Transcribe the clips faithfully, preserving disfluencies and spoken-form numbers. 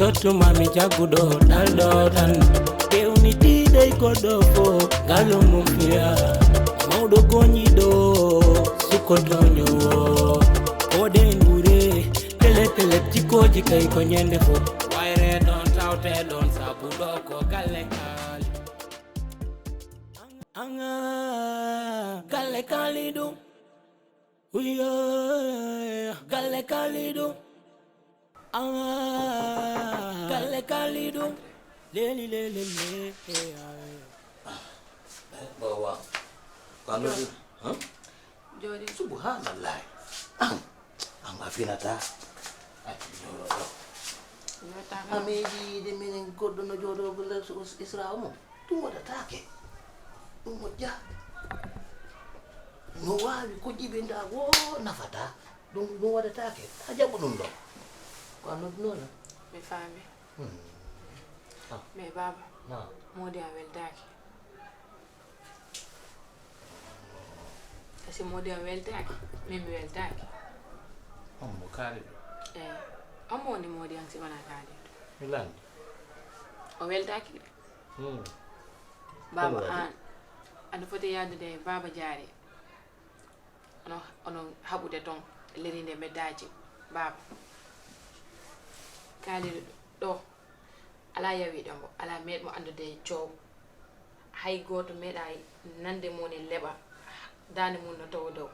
Tottuma mi jagguɗo ɗalɗo tan. Fewnitiiɗo e goɗɗo fof, ngalo mum fiya. Mawɗo goñiiɗo, sukkotoño o. Koɗen ɓure, pele pele jikkooji kay ko ñande fof. Wayre ɗon tawte ɗon sabu ɗo ko galle kaali. Anga galle kaali ɗum. Uyo, galle kaali ɗum. Ah, galle kaali ɗum. Leli, leli, leli. Bawa. Kano. Huh? Jooɗi. Subhanallah. An, an a finata. Accu jooɗo ɗo. Yewtaka. A meeɗi yiide minen goɗɗo no jooɗo golle Isra o mo? Ɗum waɗataake. Ɗum moƴƴa. No waawi ko jibinɗa wo nafata. Ɗum, ɗum waɗataake. A jaɓu ɗum ɗo. Ko a noddunoɗo? Mi faami. Hmm. Ah. Mais baaba, naam. Moodi a weltaaki. Kasi moodi a weltaaki, min mi weltaaki. On mo kaaliɗo? Eh, on mo woni moodi an si wona kaaliɗo? Mi lanndi. O weltaaki de. Hmm. Baaba, kono waɗi? An, aɗa foti yahdude e baaba Jaari. Ono, ono haɓude toon, leriinde mbeddaaji, baaba. Kaaliɗo ɗo, alaa yawiiɗo mo, alaa meeɗ mo anndude e coow. Hay gooto meeɗaa nande mum e leɓa, daande mum no tawa dow.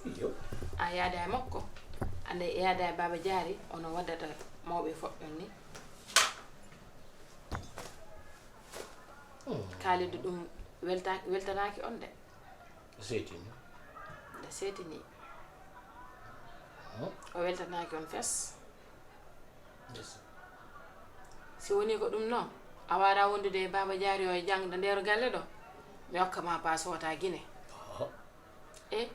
Iyo. A yaada e makko, ande yaada e baaba Jaari, ono waddata mawɓe fof ɗon ni. Hmm. Kaalidu ɗum welta-, weltanaaki on de. O seetini. Nde seetini. Hmm. O weltanaaki on fes. Yes. Si woni ko ɗum noon, a waaraa wondude e Baaba Jaari o e jaŋde nder galle ɗo, mi hokka ma paas wota Gine. Oho. E,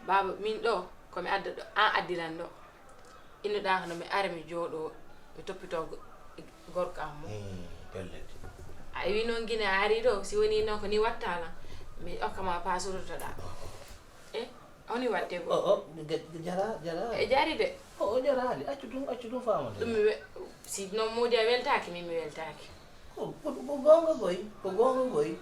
baaba, min ɗo, ko mi adda ɗo, an addi lan ɗo. Innuɗaa ko no mi ara mi jooɗoo, mi toppitoo go-, gorko am mo. Hmm, pellet. A wi noon Gine a ari ɗo, si woni noon ko ni watta lan, mi okka ma paas rutoɗaa. Oho. E, oni watte go. O, o, ge-, ge-, jara, jara. E jari de. O, o jaraali. Accu ɗum, accu ɗum faamande. Ɗum mi we-, si noon moodi a weltaaki, min mi weltaaki. Ko, ko, ko goonga goy, ko goonga goy.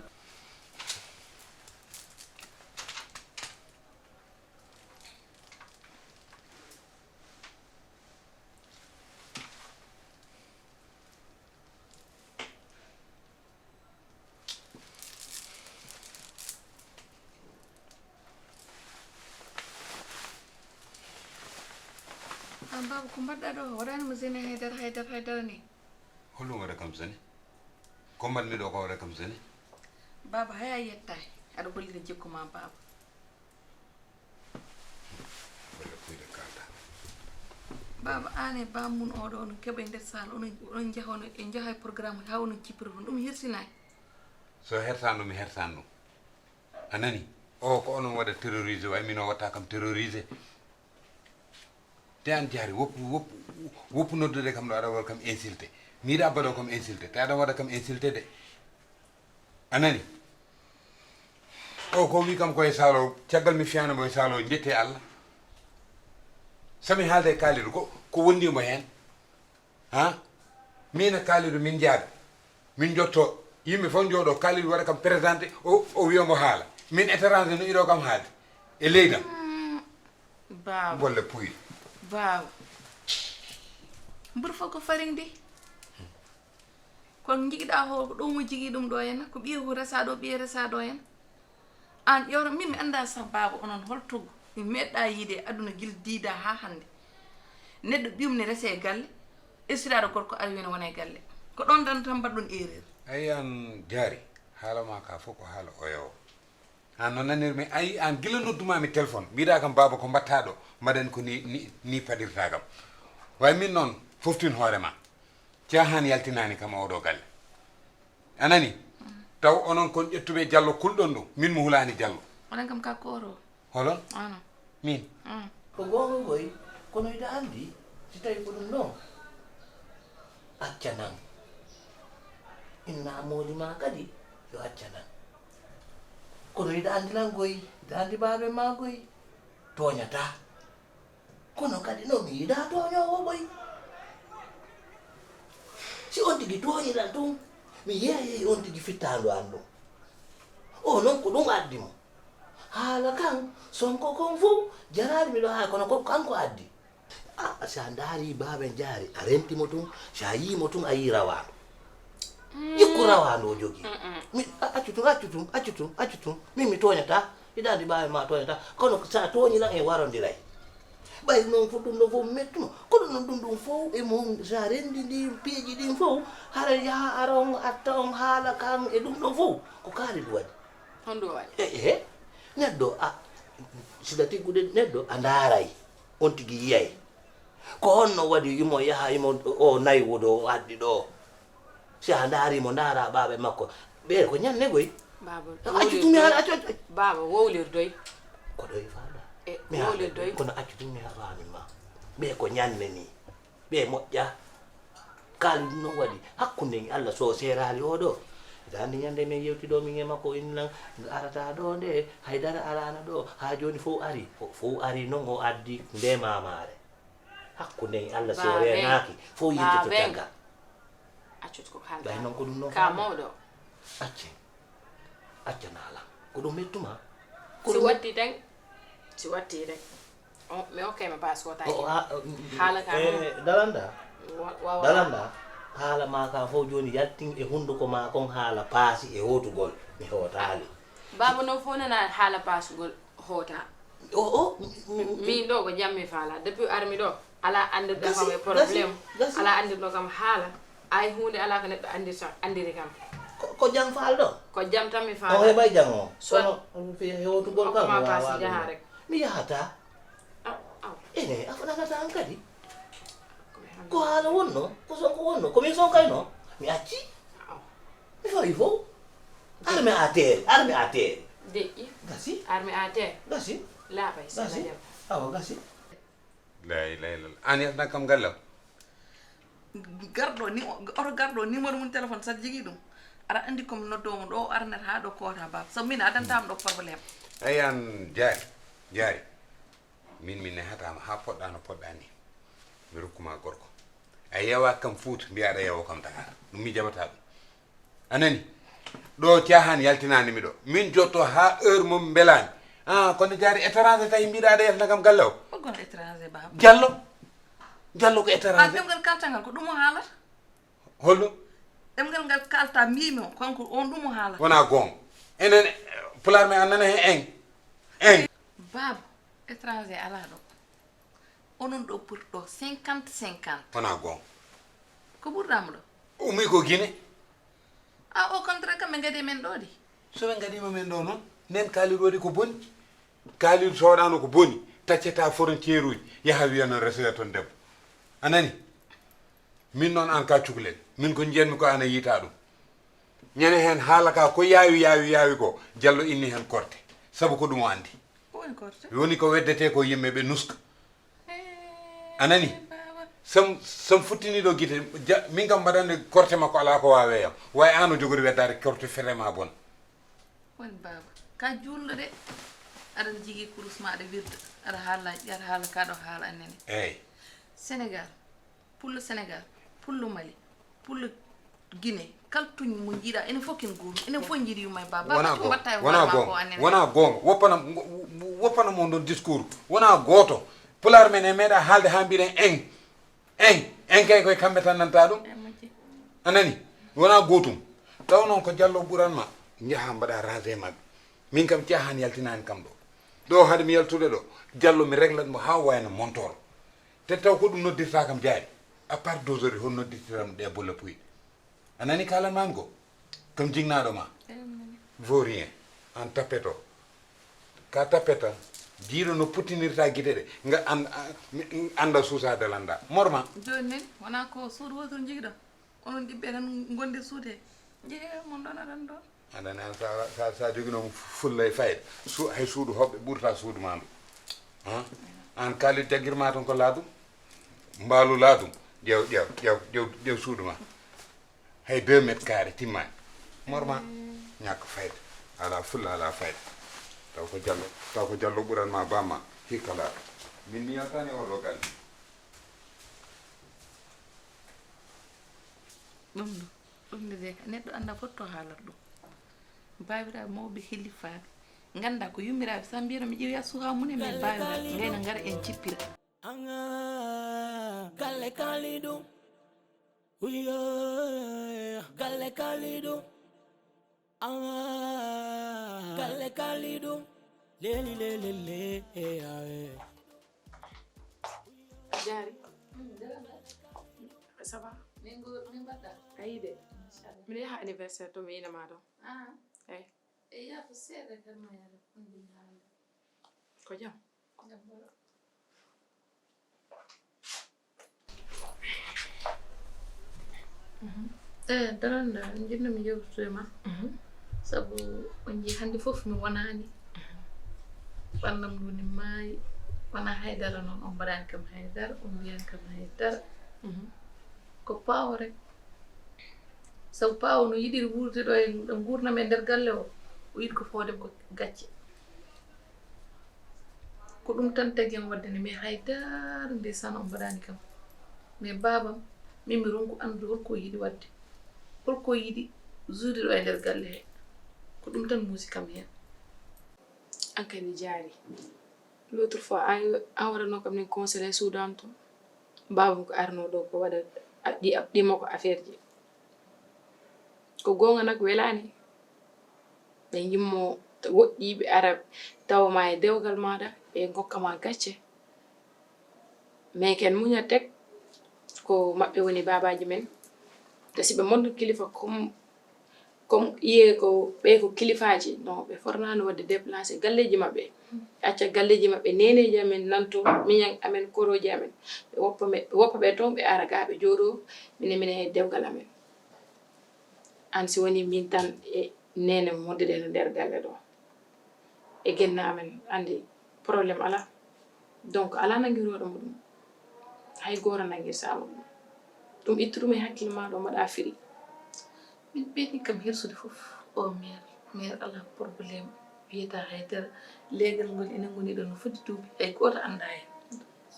An baaba, ko mbaɗɗaa ɗo? Waɗaani mo zene haydara, haydara, haydara ni. Holɗum waɗa kam zene? Ko mbaɗmi ɗo ko waɗa kam zene? Baaba, haya yettaay. Aɗa hollira jikku ma, baaba. Walla kuyɗe kalda. Baaba, aan e baam mum oɗo, onon keɓa e nder saal, onon, onon njaha, onon, en njaha e programme, haa onon cippira ɗum, ɗum hirsinaay. So hertaan ɗum, mi hertaan ɗum. A nani? O ko onon waɗa terrorisé, way min o watta kam terrorisé. Te an jaari, woppu, woppu, woppu noddude kam ɗo, aɗa waɗa kam insulté. Mi yiɗa baɗo kam insulté, te aɗa waɗa kam insulté de. A nani? O ko wi kam ko e saalo, caggal mi fiyano mo e saalo, jette Allah. Sami haalde e Kalidou ko, ko wondi mo heen? Ha? Min e Kalidou min njaada. Min njotto, yimɓe fof njooɗo, Kalidou waɗa kam présenté, o, o wiya mo haala. Min étranger no iɗo kam haalde. E leydam. Mm, baaba. Bolle puy. Baaba. Mburu fof ko farine de. Kono njigiɗaa hoore ko ɗo mo jigii ɗum ɗo henna, ko ɓiye ko resaa ɗo, ɓiye resaa ɗo henna. Aan ƴeewta, min mi anndaa sax baaba onon hol togo mi meeɗɗaa yiide e aduna gila diidaa haa hannde. Neɗɗo ɓiyum ne resee e galle, estiraaɗo gorko ari wene wona e galle. Ko ɗoon tan tan mbaɗɗon erreur. Ayi aan jaari, haala maa kaa fof ko haala oyo. Aan no nanirmi, ayi aan gila noddumaami téléphone, mbiɗaa kam baaba ko mbaɗtaa ɗo, mbaɗen ko ni, ni, ni paɗirtaa kam. Way min noon, foftin hoore maa. Caahaan yaltinaani kam oɗo galle. A nani? Taw onon kon ƴettuɓe Jallo kulɗon ɗum, min mo hulaani Jallo. Onon kam ka kooro. Holon? Ano. Min? Mm. Ko goonga koy, kono hiɗa anndi, si tawi ko ɗum noon, accanan. Inna mooli ma kadi, yo accanan. Kono hiɗa anndi lan koy, hiɗa anndi baabe ma koy, tooñataa. Kono kadi noon mi yiɗaa tooñoowo ɓoy. Si on tigi tooñiran tun, mi yeeyay on tigi fittaandu an ɗum. O noon ko ɗum addi mo. Haala kan, Sonko kon fof jaraani miɗo haala, kono ko kanko addi. A, si a ndaari baaben jaari, a renti mo tun, si a yii mo tun, a yii rawaandu. Jikku rawaandu o jogii. Mi, a, accu tun, accu tun, accu tun, accu tun. Min mi tooñataa, hiɗa anndi baaben ma tooñataa. Kono si a tooñiran en warondiray. Ɓay noon fof ɗum ɗon fof mettuma. Kono noon ɗum ɗum fof e mon, si a renndi ndin piiji ɗin fof, hara yaha ara on atta on haala kan e ɗum ɗon fof. Ko kaali ɗum waɗi. Honɗum waɗi? E, e, neɗɗo, a, sida tiggude neɗɗo, a ndaaray, on tigi yiyay. Ko honno waɗi imo yaha, imo o naywudo, o addi ɗo? Si a ndaari mo, ndaara ɓaaɓe makko. Ɓe ko ñanne goy. Baaba, accu tun mi haala, accu, accu, accu. Baaba, wowlirdoy. Ko ɗoy faala? E, mi haala wowlirdoy. Kono accu tun mi haala mi ma. Ɓe ko ñanne ni. Ɓe moƴƴa. Kaali ɗum noon waɗi. Hakkunde en Allah so seeraali o ɗo. Ita anndi ñande men yewti ɗo min e makko innan arata ɗo nde. Haydara alaana ɗo. Haa jooni fof ari. O fof ari noon o addi nde maamaare. Hakkunde en Allah si o reenaaki, fof yejjoto caggal. Accu ko haalda. Ɓay noon ko ɗum noon ka mawɗo. Acce. Acca naala. Ko ɗum mettuma. Si watti tan, si watti tan. O, mi okkay ma paas wota. O, a, mm, haala ka e, noon. Dalanda. Wa-, wawa. Dalanda. Haala ma ka fof jooni yaltin e hunnduko ma kon haala paasi e hootugol. Mi hootaali. Baaba noon fof nana haala paasugol. Hoota. O, o, mi, mi, mi. Min ɗo ko jam mi faala. Depuis armi ɗo, ala anndirɗo kam e problème. Gasi, gasi. Ala anndirɗo kam haala. Ay huunde ala ko neɗɗo anndirta, anndiri kam. Ko, ko jam faalɗo? Ko jam tan mi faala. O heɓay jam o. Soit kono, on fi hewtugol kam, hokkuma paasi jaha rek. Mi yahata. Aw, aw. Ene, a faɗanata an kadi. Ko mi hannde. Ko haala wonno, ko Sonko wonno, ko min Sonkayno. Mi acci. Aw. Mi fawi fof. Armi a teeri, armi a teeri. Deƴƴi. Gasi. Armi a teeri. Gasi. Laaɓay, gasi. Sala jam. Awa, gasi. La ilaha illallah. An yaltan kam galle o? Garɗo ni, oto garɗo numéro mum téléphone, so a jogii ɗum, aɗa anndi ko mi noddoo mo ɗo, o arnata haa ɗo koota baaba. Sabu min a addanta mo ɗo problème. Eyi an jaari, jaari. Min mi nehataama haa poɗɗa no poɗɗa ni. Mi rokkuma gorko. A yewa kam Fuuta, mbiya aɗa yewa kam Dakar. Ɗum mi jaɓata ɗum. A nani? Ɗo caahan yaltinaani mi ɗo. Min jotto haa heure mum mbelaani. Ah, kono jaari étranger tawi mbiɗa aɗa yaltina kam galle o? Ɓoggol étranger, baaba. Jallo? Jallo ko étranger? Ah, ɗemngal kaltangal ko ɗum o haalata? Holɗum? Ɗemngal ngal kalta mbiimi o, kanko on ɗum o haalata. Wona goonga. Enen, eh, pulaar men a nana heen en. En. Baaba, étranger alaa ɗo. Onon ɗo poti ɗo cinquante cinquante. Wona goonga. Ko ɓurɗaa mo ɗo? Ummi ko Guinée. Ah, au contraire, kam ɓe ngadi men ɗo de. So ɓe ngadiima men ɗo noon, nden Kalidou waɗi ko boni. Kalidou soodano ko boni, taccata frontière uji, yaha wiya noon resoya toon debbo. A nani? Min noon an ka cukalel, min ko njiyanmi ko an a yiita ɗum. Ñande heen haala ka ko yaawi, yaawi, yaawi ko, Jallo inni heen korte. Sabu ko ɗum o anndi. Ko woni korte? Woni ko weddetee ko yimɓe ɓe nuska. Eh, a nani? Baaba. Sam, sam futtini ɗo gite, ja-, min kam mbaɗande korte makko alaa ko waawee yam. Way an o jogori weddaade korte fere ma bon. Woni baaba. Ka juulɗo de. Aɗa jogii kurus ma, aɗa wirda. Aɗa haala, aɗa haala ka ɗo haala annene. Eey. Sénégal. Pullo Sénégal, pullo Mali, pullo Guinée, kala tuñ mo njiɗa, enen fof ken goomi, enen fof njiɗi yumma e baaba. Wona goonga, wona goonga, wona goonga. Woppana, woppana mo ɗon discours. Wona gooto. Pulaar men en meeɗa haalde haa mbiɗen en. En, en kay koye kamɓe tan nanta ɗum. A nani? Wona gootum. Taw noon ko Jallo ɓuran ma, njaha mbaɗa rangé maɓɓe. Min kam caahan yaltinaani kam ɗo. Ɗo haade mi yaltude ɗo, Jallo mi réglat mo haa wayno montor. Te taw ko ɗum noddirta kam jaari. À part dozori, hon noddirtiram ɗe bolle puyɗe. A nani kalan mami ko? Kam jignaɗo ma. Eyi, mi nani. Vaut rien. An tappeto. Ka tappeta. Jiiɗo no puttinirta gite ɗe. Nga an, a, mi, anda suusa dalanda. Morma. Joni nen, wona ko suudu wotoru jigɗon? Onon ɗiɓɓe tan gonde suude. Jehe mon ɗon aɗan ɗon. Aɗa nana sa, sa, sa joginoma fulla e fayda. Su-, hay suudu hoɓɓe ɓurta suudu ma ndu. Han? An Kalidou jaggirma toon ko laaɗum. Mbaalu laaɗum. Ƴeew, ƴeew, ƴeew, ƴeew, ƴeew suudu ma. Hay deux mètres carrés timmaani. Morma. Ñàkk fayda. Ala fulla, ala fayda. Taw ko Jallo, taw ko Jallo ɓuran ma bamma. Hikka laaɗo. Min mi yaltaani oɗo galle. Ɗum ɗo ɗum de de neɗɗo annda fof to haalata ɗum. Baabiraaɓe mawɓe, hillifaaɓe, ngannda ko yummiraaɓe, sa mbiyata mi ƴeewi a suhaa mum e min baabiraaɓe ngayna ngara en cippira. Galle Kalidou. Uyo. Galle Kalidou. Ah, Galle Kalidou. Leli leli le. Jaari. Ça va? Min go min mbaɗɗa? Ayi de. Miɗo yaha anniversaire to mi ina ma ɗo. Ah. Eyi. E yaha ko seeɗa tan ma yaade. Ko jam? Jam bolo. Eyi, darannda, njiɗnoomi yewtude ma. Sabu on njii hannde fof mi wonaani. Ɓalnam ndu ne maayi. Wonaa haydara noon, on mbaɗaani kam haydara, on mbiyaani kam haydara. Ko paawo rek. Sabu paawo no yiɗiri wuurde ɗo e nguurndam e nder galle o, o yiɗi ko fawde ko gacce. Ko ɗum tan tagi am waɗde nde, mais hay dara ndeysaan o mbaɗaani kam. Mais baabam, min mi ronku anndude holko o yiɗi waɗde, holko o yiɗi juude ɗo e nder galle he. Ko ɗum tan muusi kam heen. An kadi jaari. L'autre fois, an an waɗanoo kam nen conseil e suudu am to. Baabam ko arnoo ɗo ko waɗa ɗi makko affaire ji. Ko goonga nak welaani. Ɓe njimmo woɗɗi ɓe ara tawa ma e dewgal maaɗa ɓe ngokka ma gacce. Mais ken muña tek ko maɓɓe woni baabaaji men. Te si ɓe monto kilifa comme comme iye ko ɓe ko kilifaaji, non, ɓe fornaano waɗde déplacé galleeji maɓɓe. Acca galleeji maɓɓe neeneeji amen nanto miñan amen korooji amen. Ɓe woppa ɓe woppa ɓe toon ɓe ara ga ɓe jooɗoo minen minen e dewgal amen. Aan si wonii miin tan e neene mo ngonduɗen e nder galle ɗo e gennaa amen anndi problème alaa. Donc alaa nanngirooɗo mo ɗum, hay gooto nanngirsaama ɗum. Ɗum ittu ɗum e hakkille maa ɗo mbaɗaa firi. Min ɓeydi kam hirsude fof o meer, meer alaa problème, wiyata hay dara. Leegal ngol ene ngoni ɗo no foti duuɓi, hay gooto anndaa heen.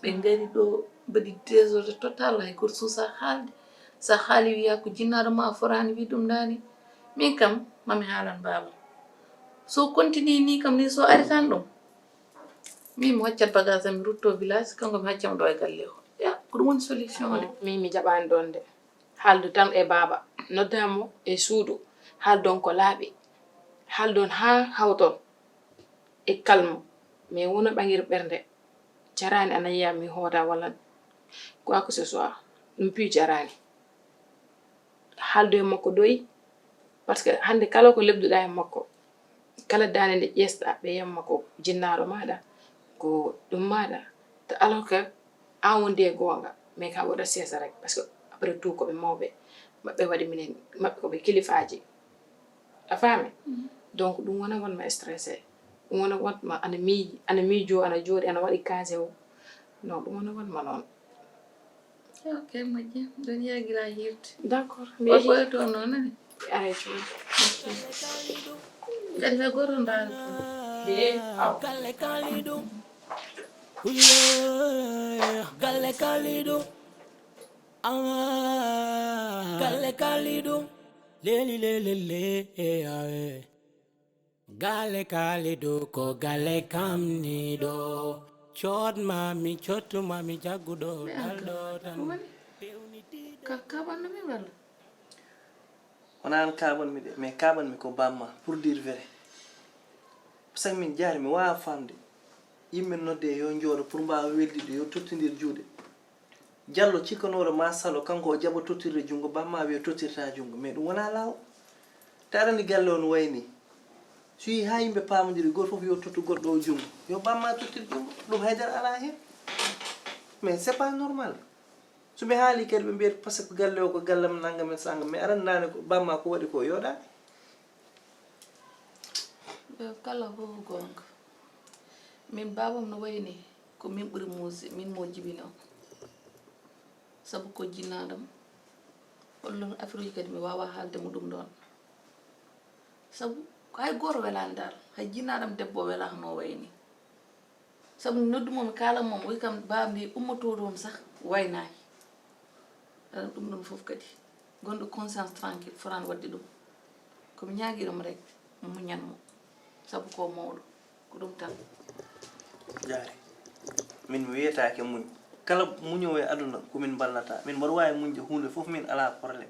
Ɓe ngari ɗo mbaɗi désordre total, hay gooto suusaa haalde. So a haalii wiyaa ko jinnaaɗo ma, a foraani wii ɗum naane. Min kam mami haalan baabam. So continue ni kam ni so ari tan ɗum. Min mi waccat bagage am mi rutto village, kanko mi haccamo ɗo e galle o. Ya, ko ɗum woni solution o de. Min mi jaɓaani ɗoon de. Haaldu tan e baaba, noddaa mo e suudu, haaldon ko laaɓi, haaldon haa hawton e kalmo, mais wona ɓangir ɓernde, jaraani ana yiya mi hooda walla quoi que ce soit, ɗum pii jaraani. Haaldu e makko ɗoy, parce que hannde kala ko lebduɗaa e makko, kala daande nde ƴeesɗaa ɓe yamma ko jinnaaɗo maaɗa, ko ɗum maaɗa, te alors que aan wondi e goonga, mais ka waɗa seesa rek, parce que après tout ko ɓe mawɓe, maɓɓe waɗi minen, maɓɓe ko ɓe kilifaaji, a faami? Donc ɗum wona wonma stressé, ɗum wona wonma ana miiji, ana miijoo, ana jooɗi, ana waɗi case o, non ɗum wona wonma noon. Ok, moƴƴi. Ɗon yagila hirde. D'accord. Mi yehi. Oɗo toon noon nani? Ay, jooni. Kadi hay gooto ndaara toon. Ee, aw. Galle Kalidou. Uye, Galle Kalidou. Ah, Galle Kalidou. Leli leli le, eh, ah, eh. Galle Kalidou ko galle kam ni ɗo. Coot ma mi cottu ma mi jagguɗo dalɗo tan. Ka kaɓanno mi walla? Wona an kaɓanmi de, mais kaɓanmi ko bamma, pour dire vrai. Parce que min jaari mi wawa famde. Yimɓe nodde yo jooɗo pour mbawa weldiɗo, yo tottodir juuɗe. Jallo cikkanooɗo ma Salo, kanko o jaɓa tottirde junngo, bamma wiya tottirta junngo, mais ɗum wonaa laawol. Te aɗa anndi galle o no wayi nii. So yii haa yimɓe paamondiri, gooto fof yo tottu goɗɗo o junngo, yo bamma tottir junngo, ɗum haydara alaa heen. Mais c'est pas normal. So mi haalii kadi ɓe mbiyata parce que galle o ko galle am nanngam e sanngam, mais aɗa anndi naane ko bamma ko waɗi ko yooɗaani. Ɓe kala fof ko goonga. Min baabam no wayi nii ko min ɓuri muusde, min mo jibinoo. Sabu ko jinnaaɗo am. Oon ɗoon affaire uji kadi mi waawaa haalde mo ɗum ɗoon. Sabu ko hay gooto welaani dal, hay jinnaaɗo am debbo o welaaka no o wayi nii. Sabu mi noddu mo, mi kaala mo, o wi kam, "Baa mbi ummotoɗo on sax waynaaki." Aɗa ɗum ɗon fof kadi, gonɗo conscience tranquille, fotaani waɗde ɗum. Ko mi ñaagiiɗo mo rek, muñan mo. Sabu ko mawɗo, ko ɗum tan. Jaare. Min mi wiyetaake muñ. Kala muñoowo e aduna, ko min mballata. Min mboɗo waawi muñde huunde fof, min alaa problème.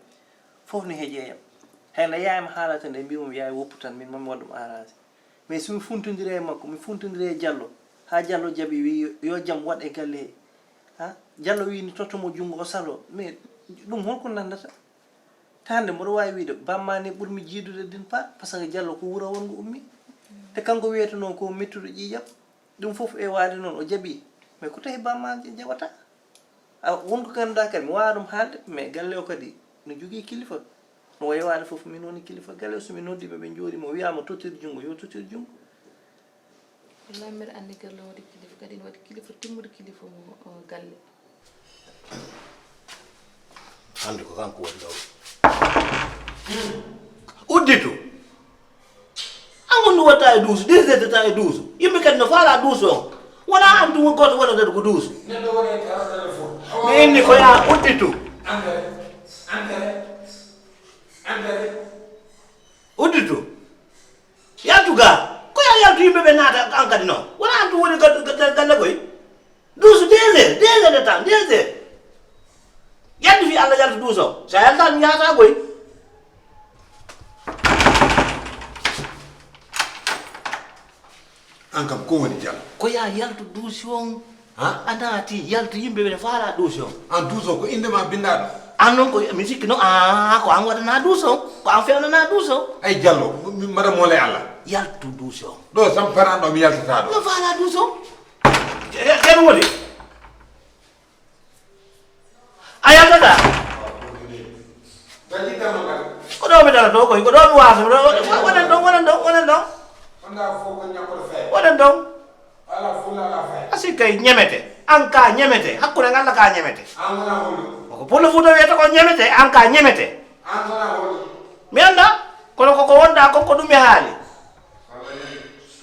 Fof ne heƴe yam. Hay nde yaayam haalata nde, mbiimi yaay woppu tan, min mami waɗ ɗum arrangé. Mais so mi funtondire e makko, mi funtondire e Jallo, haa Jallo jaɓi, wi yo, yo jam waɗ e galle he. Ha? Jallo wi ni totto mo junngo, o salo. Mais ɗum holko nanndata? Ta hannde mboɗo waawi wiide, bamma ni ɓurmi jiidude din part, parce que Jallo ko wuro wongo ummi. Te kanko wiyetenoo ko mettuɗo ƴiiƴam. Ɗum fof e waade noon o jaɓi. Mais ko tawi bamma je-, jaɓata? A, won ko ngannduɗaa kadi, mi waawaa ɗum haalde, mais galle o kadi no jogii kilifa. No wayi waade fof, min woni kilifa galle o, so mi noddii ɓe, ɓe njooɗii mo, wiyaama tottir junngo, yo tottir junngo. Wallahi, mbeɗa anndi galle o waɗi kilifa, kadi ene waɗi kilifa, timmude kilifa mo, o, galle. Hannde ko kanko woni ɗo. Udditu. An wondu watta e duuso, deux heures de temps e duuso. Yimɓe kadi no faala duuso on. Wona an tun gooto wonata ko duuso. Neɗɗo woni e tara téléphone. Mi inni ko yaa udditu. Entrée, entrée, entrée. Udditu. Yaltu ga. Ko yaa yaltu yimɓe ɓe naata an kadi noon. Wona an tun woni ga-, ga-, ga-, galle koy. Duusu deux heures, deux heures de temps, deux heures. Yaltu fi Allah yaltu duuso. Sa yalta mi yahata koy. An kam ko woni jam? Ko yaa yaltu duusi on. Ha? A naati yaltu yimɓe ɓe faala duusi on. An duuso ko innde ma binndaɗo? An noon ko mi sikki noon, aa, ko an waɗana duuso. Ko an fewnana duuso. Ay Jallo, mi, mi mbaɗa moole Allah. Yaltu duuso. Ɗo sam paran ɗo mi yaltata ɗo. No faala duuso. Ken woni? A yaltata? Ko ɗo mi dara ɗo koy, ko ɗo mi waasa, wonen ɗon, wonen ɗon, wonen ɗon. Wonen ɗon. A si kay ñemete, an ka ñemete, hakkunde ngal ka ñemete. Ko Pullo Fuuta wiyata ko ñemete, an ka ñemete. Mi annda, kono koko wonɗa kon ko ɗum mi haali.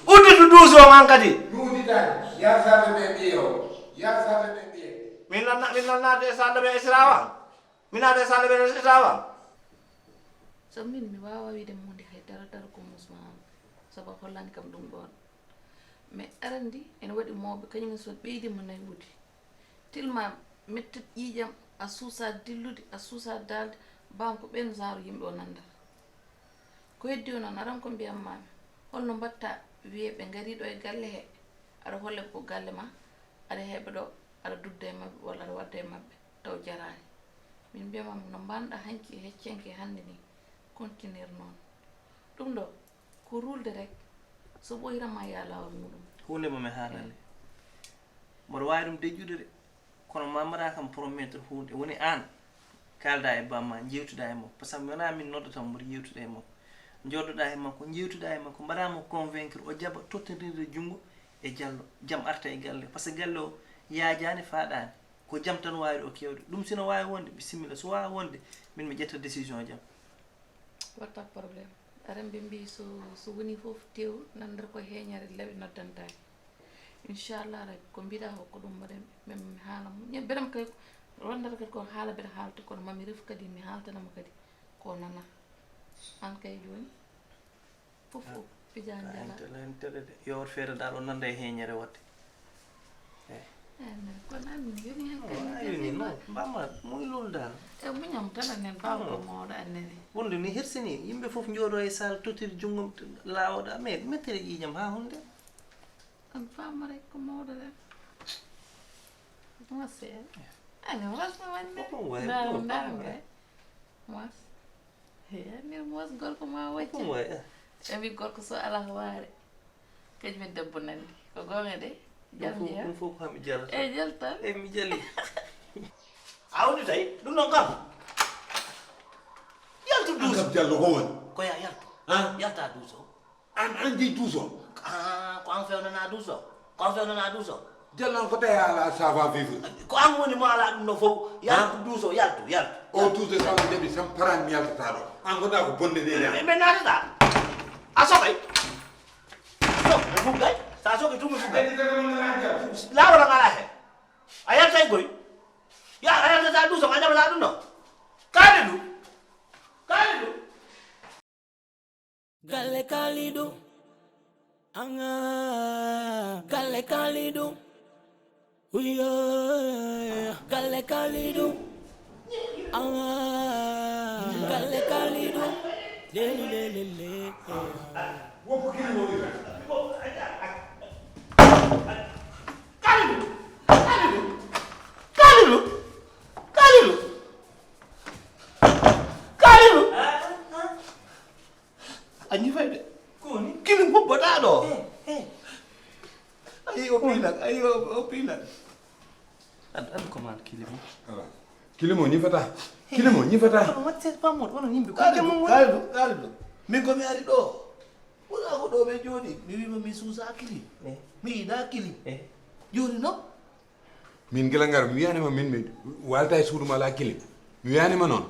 Udditu duusi on an kadi. Mi udditani, yaltata ɓe ɓiye o, yaltata ɓe ɓiye. Min nan, min nan naade e salle ɓe Isra o an. Min naade e salle ɓe Isra o an. Sabu min mi waawaa wiide mo huunde hay dara dara ko musma am. Sabu a hollani kam ɗum ɗoon. Mais arandi ene waɗi mawɓe, kañum en so ɓeydi mo naywude. Tilma mettit ƴiiƴam, a suusa dillude, a suusa daalde, bam ko ɓeen genre yimɓe o nanndata. Ko heddi o noon, aran ko mbiyammaami, holno mbaɗta wiyee ɓe ngarii ɗo e galle he, aɗa holla ko galle ma, aɗa heɓa ɗo, aɗa dudda e maɓɓe walla aɗa wadda e maɓɓe, taw jaraani. Min mbiyamam no mbaɗ-ɗaa hanki e heccenke hannde nii, continuer noon. Ɗum ɗo, ko ruulde rek, so ɓooyii tan ma yaha laawol muuɗum. Huunde mo mi haalani. Mboɗo waawi ɗum deƴƴude de. Kono ma mbaɗa kam promettre huunde. Woni aan, kaalda e bamma, njeewtuda e makko. Par ce que wonaa min noddata mo, mboɗo yeewtuda e makko. Njooɗoɗa e makko, njeewtuɗa e makko, mbaɗa mo convaincre, o jaɓa tottirde junngo e Jallo. Jam arta e galle. Par ce que galle o yaajaani, faaɗaani. Ko jam tan waawi ɗo kewde. Ɗum si no waawi wonde, bisimilla. So waawaa wonde, min mi ƴetta décision jam. Watta problème. Aran ɓe mbii so, so woni fof tew, nanndata ko heeñare laɓi noddantaake. Inchallah Rabbi, ko mbiɗa o, ko ɗum mbaɗen, min mi haala mo. Ñe-, mbeɗam kay, rondata kadi ko haala mbeɗa haalta, kono mami ref kadi mi haaltana mo kadi ko nana. An kay jooni, fof fof, pijaani ka jala. Entele, entele de. Yo wot feere dal o nanda e heeñere waɗde. Eh. Eh, mais kono an mi yoni hen kadi. Oh, a yoni, non. Bamma, muy lul dal. E muñam tan anen, baw ko mawɗo annene. Wonde ni hersini, yimɓe fof njooɗo e salle, tottir junngo, laawoɗa, mais mettere ƴiiƴam haa hunde. An faama rek ko mawɗo rek. Mos e. Ani mos no wande. Ko ɗum wayi, ndaram, ko ɗum ndaram wayi. Mos. He, ani mos gorko ma wacca. Ko ɗum wayi, eh. Ɓe mbi gorko so alaa waare. Kañum e debbo nanndi. Ko goonga de. Jam jeya. Ɗum fof ko haa mi jalata. Eyi, jalta. Eyi, mi jali. A udditay? Ɗum ɗon kam. Yaltu duuso. An kam Jallo ko woni? Ko ya yaltu. Han? Yalta duuso. An, an jeyi duuso? Ah, ko an fewnana duuso. Ko an fewnana duuso. Jallo an ko tawi a alaa savoir vivre? Ko an woni mo alaa ɗum ɗo fof. Yaltu duuso, yaltu, yaltu. O duuso sa mi jaɓi sam paran mi yaltata ɗo. An ko da ko bonde de ya. Ɓe naatata. A soɓay. So, ɓe fof gay. A soki tumi fuka. Laawol an alaa heen. A yaltay koy. Ya, a yaltata ɗum, so a jaɓata ɗum, no? Kaalidu. Kaalidu. Galle Kaalidu. Anga. Galle Kaalidu. Uyo. Galle Kaalidu. Anga. Galle Kaalidu. Lele, lele, lele. Woppu kili mo wiɗa. Kaalidu! Kaalidu! Kaalidu! Kaalidu! Kaalidu! A ñifay de. Ko woni? Kilim hubbata ɗo. Eh, eh. Ayi, o piilan, ayi, o, o piilan. An, an ko man Kilim? Ala. Kilim o ñifata. Kilim o ñifata. Kono watte pamoɗo, onon yimɓe, ko Kaalidu, jamma woni? Kaalidu, Kaalidu. Min ko mi ari ɗo. Wona ko ɗo ɓe jooɗi. Mi wiima mi suusa Kilim. Eh. Mi yiɗa Kilim. Eh. Jooni no? Min gila ngar, mi wiyanima min mi walta e suudu ma la Kilim. Mi wiyanima noon.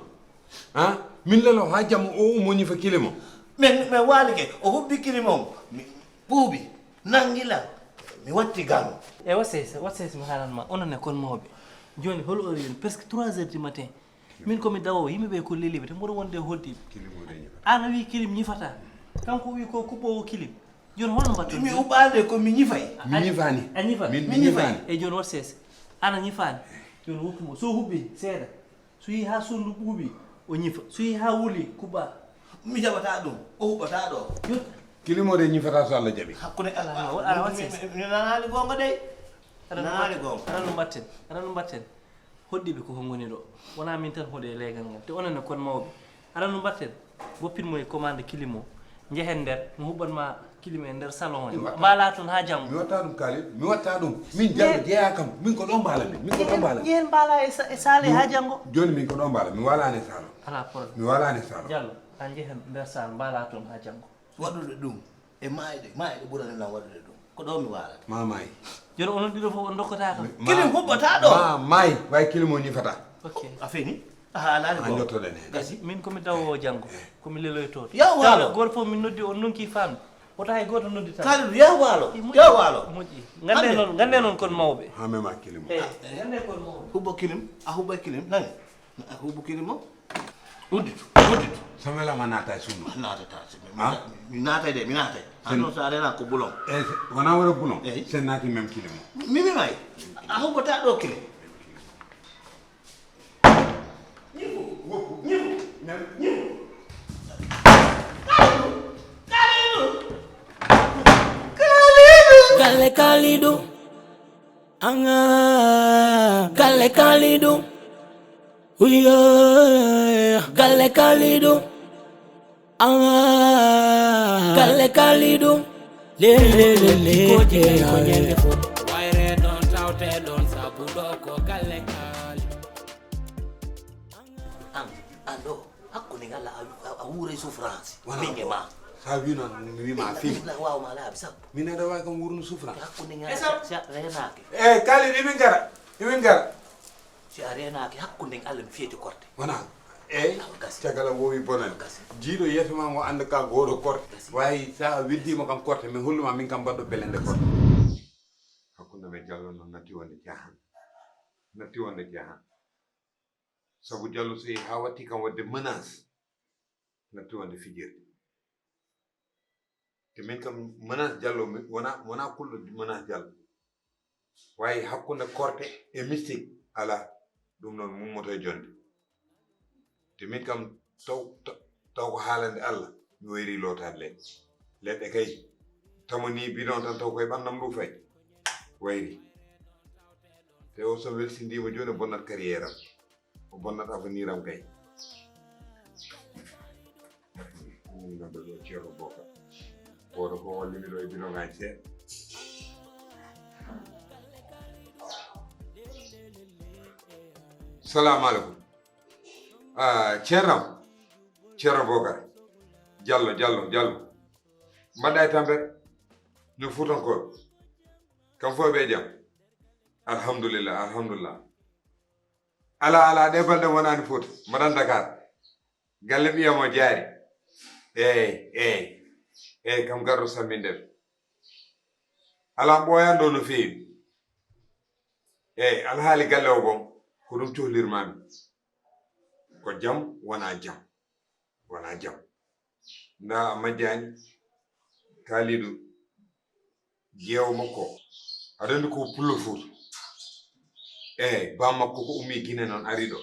Ha? Min lelo ha jamma o ummo ñifa Kilim o. Min, mi walike, o hubbi Kilim o. Mi ɓuuɓi. Nangi lan, mi watti gano. E wasese, wasese mi haalan ma, onon ne kon mawɓe. Jooni hol ori en? Presque trois heures du matin. Min ko mi dawo, yimɓe ɓe ko leliɓe, te mboɗo wonde e holdiɓe. Kilim o de ñifata. An a wi Kilim ñifata. Kanko wi ko kuɓɓowo Kilim. Jooni holno mbaɗton? Mi uɓaade ko mi ñifay. Mi ñifani. A ñifat? Min mi ñifani. E jooni wasese. An a ñifani. Jooni woppu mo. So hubbi seeɗa. So yii haa suudu ɓuuɓi, o ñifa. So yii haa wuli, kuɓɓa. Mi jaɓata ɗum. O huɓɓata ɗo. Yot. Kilim o de ñifata so Allah jaɓi. Hakkunde Allah. Ala, ala, wasese. Mi, mi, mi nanaali goonga de. Nanaali goonga. Aɗa no mbatten? Aɗa no mbatten? Hoɗɗiɓe ko ngoni ɗo? Wonaa min tan hoɗi e leegal ngal. Te onon ne kon mawɓe. Aɗa no mbatten? Goppin mo e commande Kilim o. Njehen nder, mi huɓɓan ma Kilim e nder salon he. Mi watta. Mbaala toon haa janngo. Mi watta ɗum, Kaalidu. Mi watta ɗum. Min Jallo jeyaa kam. Min ko ɗo mbaala min. Min ko ɗo mbaala. Njehen mbaala e sa-, e saale haa janngo. Jooni min ko ɗo mbaala. Mi walaani e salon. Alaa problème. Mi walaani e salon. Jallo, a njehen nder saal, mbaala toon haa janngo. Waɗude ɗum e maayde, maayde ɓurani lan waɗude ɗum. Ko ɗo mi waalata. Ma maay. Jooni onon ɗiɗo fof on ndokkataa kam. Ma-, Kilim huɓɓata ɗo. Ma maay, way Kilim o ñifata. Ok. A fini? Aha, a laali. A ko jottoɗen heen. Gasi. Min ko mi dawo janngo. Eh. Ko mi leloyto. Yaw waalo. Kala gooto fof min noddi, on ndonki faamde. Wota hay gooto noddi tan. Kaalidu, yaw waalo. Eh, moƴƴi. Yaw waalo. Moƴƴi. Ngannde noon, ngannde noon kon mawɓe. Haa mema Kilim o. Eh, ngannde kon mawɓe. Huɓɓo Kilim, a huɓɓay Kilim, nani? A huɓɓo Kilim o. Udditu, udditu. So welama naata e suudu. Naatata. Mi, mi, ah? Mi naatay de, mi naatay. Sen- Ano sa rena ko bulon. Eh, se-, wona wona bulon. Eyi. Sen naati même Kilim o. Mi, mi may. A huɓɓata ɗo Kilim. Ñifu, ñifu, ñifu. Kaalidu, Kaalidu, Kaalidu. Galle Kaalidu. Anga. Galle Kaalidu. Uyo. Galle Kaalidu. Anga. Galle Kaalidu. Le, le, le, le. Ko jigay ko ñande fof. Wayre ɗon tawte ɗon sabu ɗo ko galle Kaalidu. An, an ɗo, hakkunde ngal a, a, a wuuray souffrance. Wala. Min e ma. Sa wi noon, mi wima a fini. Min la waaw ma laabi sappo. Min aɗa wawi kam wuurno souffrance. Hakkunde ngal sa, sa reenaaki. Eh, Kaalidu, imin gara, imin gara. Si a reenaaki hakkunde ngal, mi feeti korte. Wona. Eyi, awa gasi. Caggal am wowi bonani. Gasi. Jiiɗo yeeso ma mo annda ka gooto korte. Gasi. Wayi sa weddima kam korte, mi holluma min kam mbaɗɗo belende korte. Hakkunde men Jallo noon natti wonde jaahan. Natti wonde jaahan. Sabu Jallo so yehi haa watti kam waɗde menace, natti wonde fijirde. Te min kam menace Jallo, mi wona, wona kulɗo menace Jallo. Wayi hakkunde korte e mystique, alaa. Ɗum noon mummoto e jonde. Te min kam taw, taw, taw ko haalande Allah, mi wayri lootaade leɗɗe. Leɗɗe kay, tamo ni bidon tan taw koye ɓannam ɗum fay. Wayri. Te o so welsindiima jooni o bonnat carrière am. O bonnat avenir am kay. Min nodda ɗo Ceerno Bocar. Gooto fof wallimi ɗo e bidon ngaji seeɗa. Salamu aleykum. Ah, Ceerno am. Ceerno Bocar. Jallo, Jallo, Jallo. Mbaɗɗa e tampere? No Fuutankooɓe. Kam fof ɓe jam. Alhamdulillah, alhamdulillah. Ala, ala, ɗe balɗe wonani Fuuta. Mbaɗan Dakar. Galle ɓiyam o jaari. Eey, eey. Eey, kam garɗo sammindeɓe. Alaa ɓooyaani ɗo no feewi. Eey, alhaali galle o gom, ko ɗum cohlirmaami. Ko jam, wonaa jam. Wonaa jam. Ndaa a majjaani, Kaalidu, jeewo makko. Aɗa anndi ko pullo Fuuta. Eey, baa makko ko ummii Gine noon, ari ɗo.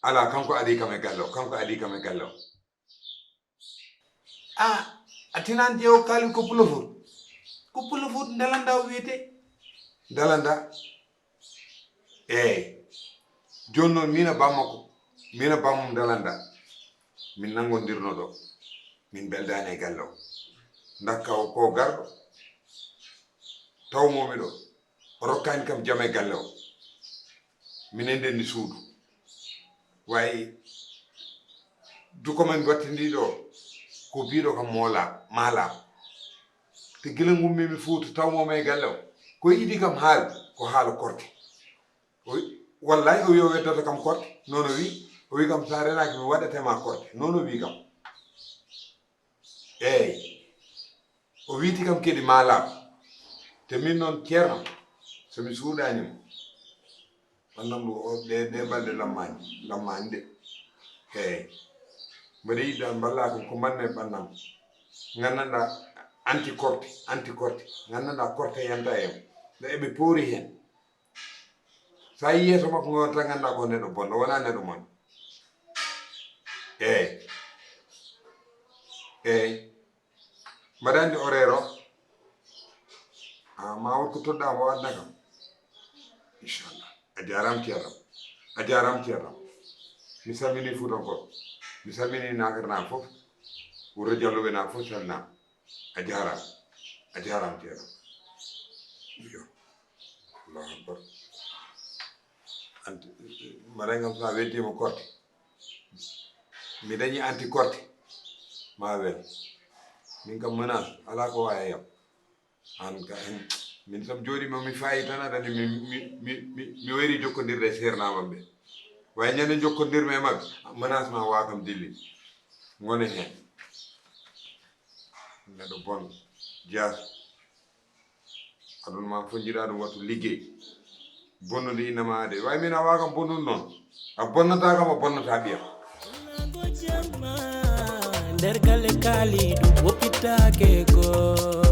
Alaa, kanko adii kam e galle o, kanko adii kam e galle o. A, a tinaani jeewo Kaalidu ko pullo Fuuta? Ko pullo Fuuta Ndalanda o wiyetee. Ndalanda? Eey. Jooni noon, miin e baa makko, miin e baa mum Ndalanda, min nanngondirno ɗo. Min mbeldaani e galle o. Ndakka o ko garɗo. Taw mo mi ɗo. O rokkaani kam jam e galle o. Minen ndenndi suudu. Wayi duko men battindi ɗo, ko biiɗo kam mola, mala. Te gila ngummi mi Fuuta taw mo e galle o. Ko idi kam haal, ko haala korte. O wi-, wallahi o wi o weddata kam korte. Noon o wi, o wi kam sa renaaki mi waɗete ma korte. Noon o wi kam. Eey. O wiiti kam kadi ma laaɓ. Te min noon ceerno, so mi suuɗaani mo, ɓannam ɗo o, ɗe, ɗe balɗe lammaani, lammaani de. Eey. Mbeɗa yiɗa mballa kam ko mbanmi e ɓannam. Nganndanɗaa anti korte, anti korte. Nganndanɗaa korte yanta e am. Nde eɓe poori heen. So a yii yeeso makko ngo tan nganndaa ko neɗɗo bonɗo, wonaa neɗɗo moƴƴo. Eey. Eey. Mbaɗa anndi horaire o? A, ma won ko toɗɗaa mo adda kam. Inchallah. A jaaraama ceerno. A jaaraama ceerno. Mi salminii Fuutankooɓe. Mi salminii Naakirnaaɓe fof. Wuro Jalluɓe naaɓe fof salminaama. A jaaraama. A jaaraama ceerno. Iyo. Allahu akbar. Anti, mbaɗa ngam so a weddiima korte. Mi dañi anti korte. Ma wel. Min kam menace, alaa ko waawi yam. An ka, min kam jooɗiima mi faayi tan aɗa anndi mi, mi, mi, mi, mi wayri jokkondirde e seernaaɓe am ɓe. Way ñande jokkondirmi e maɓɓe, menace ma waa kam dilli. Ngone heen. Neɗɗo bonɗo, jaas. Aduna ma fof njiɗa ɗum wattu liggey. Bonnude innama ade. Way min a waa kam bonnude noon. A bonnata kam, a bonnata ɓiyam. Nder galle Kaalidu woppitaake ko.